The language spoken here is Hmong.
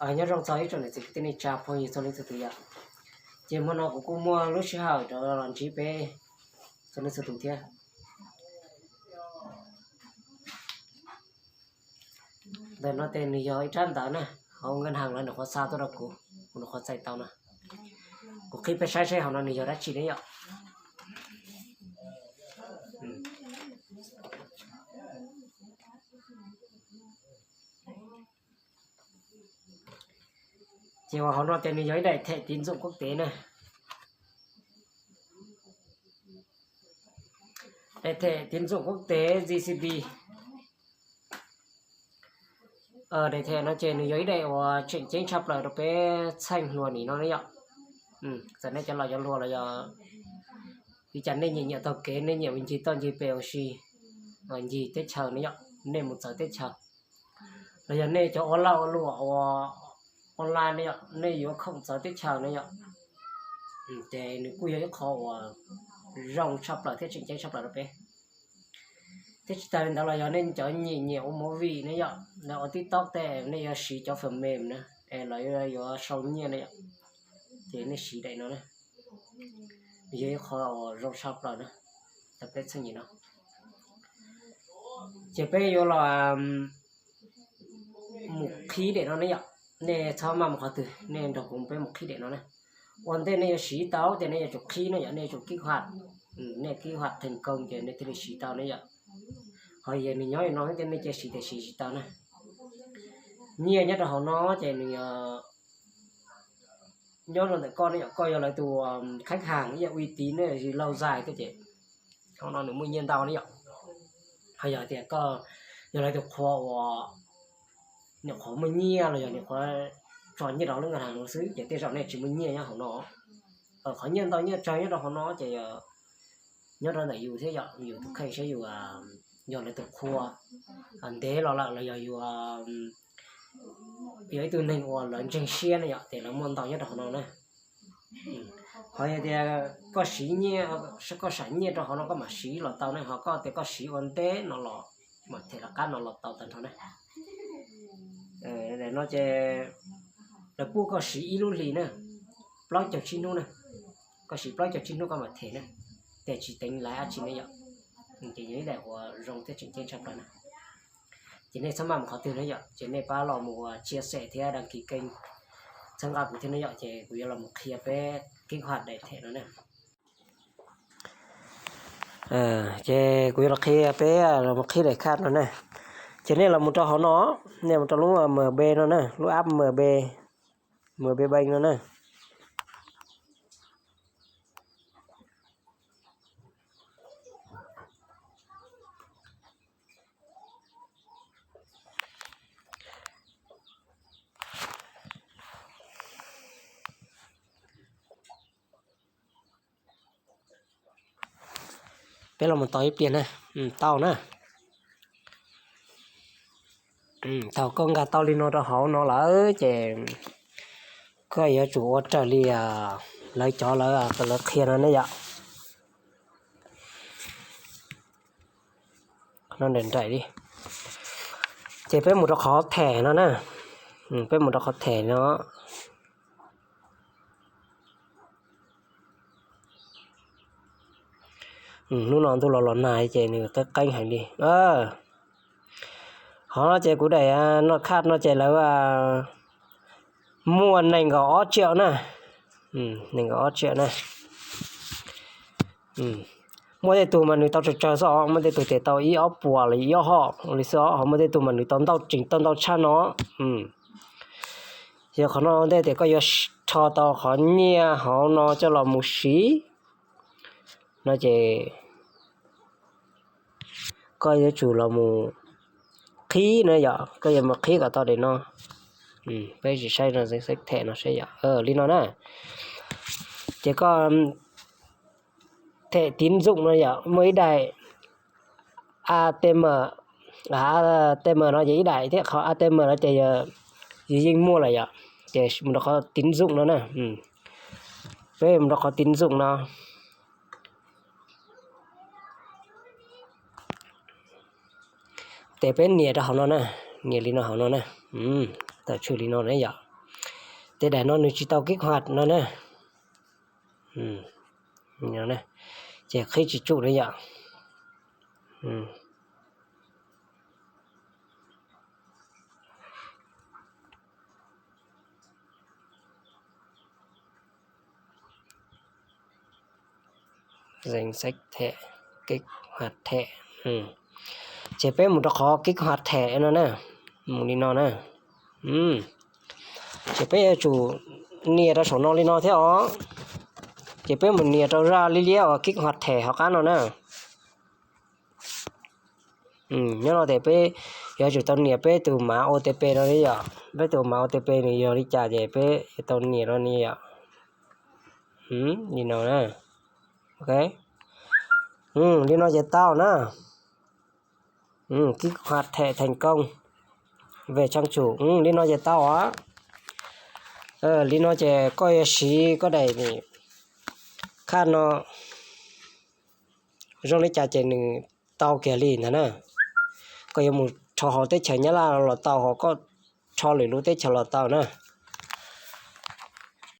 Nyob zoo txog ib tsoom niam txiv kwv tij neej tsa phooj ywg txhua leej txhua tus yom. Ces hmo no kuv kuj muaj lub sij hawm rov los ntsib peb txhua leej txhua tus thiab. Ntawm no ces nws yog ib rab ntawv na, hauv nkaj haj lawv nyuam qhuav xa tuaj rau kuv, kuv nyuam qhuav txais tau no. Kuv qhib peb saib seb hauv no nws yog dab tsi ne yom. Ces uas hauv no ces nws yog ib daim thẻ tín dụng quốc tế na. Daim thẻ tín dụng quốc tế G C B. Daim thẻ no ces nws yog ib daim uas tseem ceeb tshaj plaws rau peb txheej hluas nim no ne yom. Txawm nej cov laus cov hluas los yog li cas nej nyiam nyiam taug kev, nej nyiam ncig toj ncig pes ua si, ncig teb chaws ne yom, nej mus txawv teb chaws, los yog nej cov ua lag ua luam ua online ne yom, nej yuav khoom txawv teb chaws ne yom, ces nws kuj yog ib qho uas zoo tshaj plaws thiab tseem ceeb tshaj plaws rau peb. Thiab tsis tas li ntawd los yog nej cov nyiam nyiam ua movie ne yom, lawv ua TikTok tej nej yuav siv cov phần mềm na, es lawv yuav sau nyiaj ne yom, ces nej siv daim no na. Nws yog ib qho uas zoo tshaj plaws na, rau peb txheej nim no. Ces peb yuav los mus qhib daim no ne yom. Nej txhob maj mus qhov twg, nej nrog kuv peb mus qhib daim no na. Ua ntej nej yuav siv tau ces nej yuav tsum qhib ne yom, nej yuav tsum kích hoạt. Nej kích hoạt thành công ces nej thiaj li siv tau ne yom. Ho yog nws nyob li no thiab nej cia siv tiam sis tsis tau na. Nyiaj nyob rau hauv no ces nws nyob rau ntawm koj ne yom, koj yog lawv tus khách hàng uy tín ne, lâu dài thiab ces hauv no nws muaj nyiaj ntau ne yom. Ho yog tias koj yog lawv tus qhua uas nyuam qhuav muaj nyiaj los yog nyuam qhuav tso nyiaj rau lub ngân hàng no xwb ces tej zaum nej tsis muaj nyiaj nyob hauv no. Qhov nyiaj ntau nyiaj tsawg nyob rau hauv no ces nyob rau ntawm yus thiab yom, yus tus kheej saib yus yog lawv tus qhua ntev los lawm los yog yus yog ib tug neeg uas lawv ntseeg siab ne yom, ces lawv muaj ntau nyob rau hauv no na. Qhov yog tias koj siv nyiaj, koj sam nyiaj rau hauv no koj mam siv los tau ne, ho koj tias koj siv ua ntej no los mam them lawv qab no los tau tag nrho na. No ces lawv pub koj siv ib lub hlis na, plaub caug tsib hnub na, koj siv plaub caug tsib hnub koj mam them na, ces tsis teev laiv dab tsi ne yom. Ces yog ib daim uas zoo thiab tseem ceeb tshaj plaws na. Ces nej txhob maj mus qhov twg na yom, ces nej pab los mus chia sẻ thiab đăng ký kênh, txhawb nqa kuv thiab na yom, ces kuv yuav los mus qhia peb kích hoạt daim thẻ no na. Ces kuv yuav los qhia peb los mus qhib daim card no na. Ces nej los mus rau hauv no, nej mus rau lub M B no na, lub app M B, M B Bank no na. Peb los mus tos ib pliag na. Tau na. Thaum koj nkag tau li no rau hauv no lawm ces koj yuav tsum ua raws li lawv cov lawv, lawv qhia no ne yom. No nraim nraim li. Ces peb mus rau qhov them no na. Peb mus rau qhov them no. Hnub no ntuj los los nag ces nws qeeb qeeb heev li. Hov no ces kuv daim no card no ces lawv muaj nees nkaum ob triệu na. Nees nkaum ob triệu na. Muaj tej tug mas nws tau tsawg tsawg xwb os, muaj tej tug ces tau ib ob puas los ib ob hom li xwb os, ho muaj tej tug mas nws tau ntau tseem tau ntau tshaj no. Yog qhov no ua ntej tias koj yuav rho tau qhov nyiaj hauv no coj los mus siv no ces koj yuav tsum los mus qhib na yom, koj yuav mus qhib kom tau daim no. Peb sim saib no, saib them no saib yom, li no na. Ces koj them tín dụng no yom, muaj ib daim ATM, ATM no ces ib daim thiab, qhov ATM no ces yus yeej muaj lawm yom. Ces mus rau qhov tín dụng no na. Peb mus rau qhov tín dụng no. Ces peb nias rau hauv no na, nias li no hauv no na. Tawm tswj li no na yom. Tej daim no nws tsis tau kích hoạt no na. Ces qhib tsis tsum na yom. Danh sách thẻ, kích hoạt thẻ. Ces peb mus rau qhov kích hoạt thẻ no na. Mus li no na. Ces peb yuav tsum nias rau saum no li no thiab os. Ces peb mus nias rau zaj liab liab uas kích hoạt thẻ hauv qab no na. Nyob no ces peb yuav tsum tau nias peb tus mã O T P no li yom. Peb tus mã O T P nws yog li cas ces peb yuav tau nias rau ni yom. Li no na. Li no ces tau na. Kích hoạt thẻ thành công. Về trang chủ. Li no ces tau os. Li no ces koj yuav siv koj daim khaj no zoo li cas ces nws tau kiag li ntag na. Koj yuav mus rho hauv teb chaws Nyab Laj los tau, ho koj rho lwm lub teb chaws los tau na.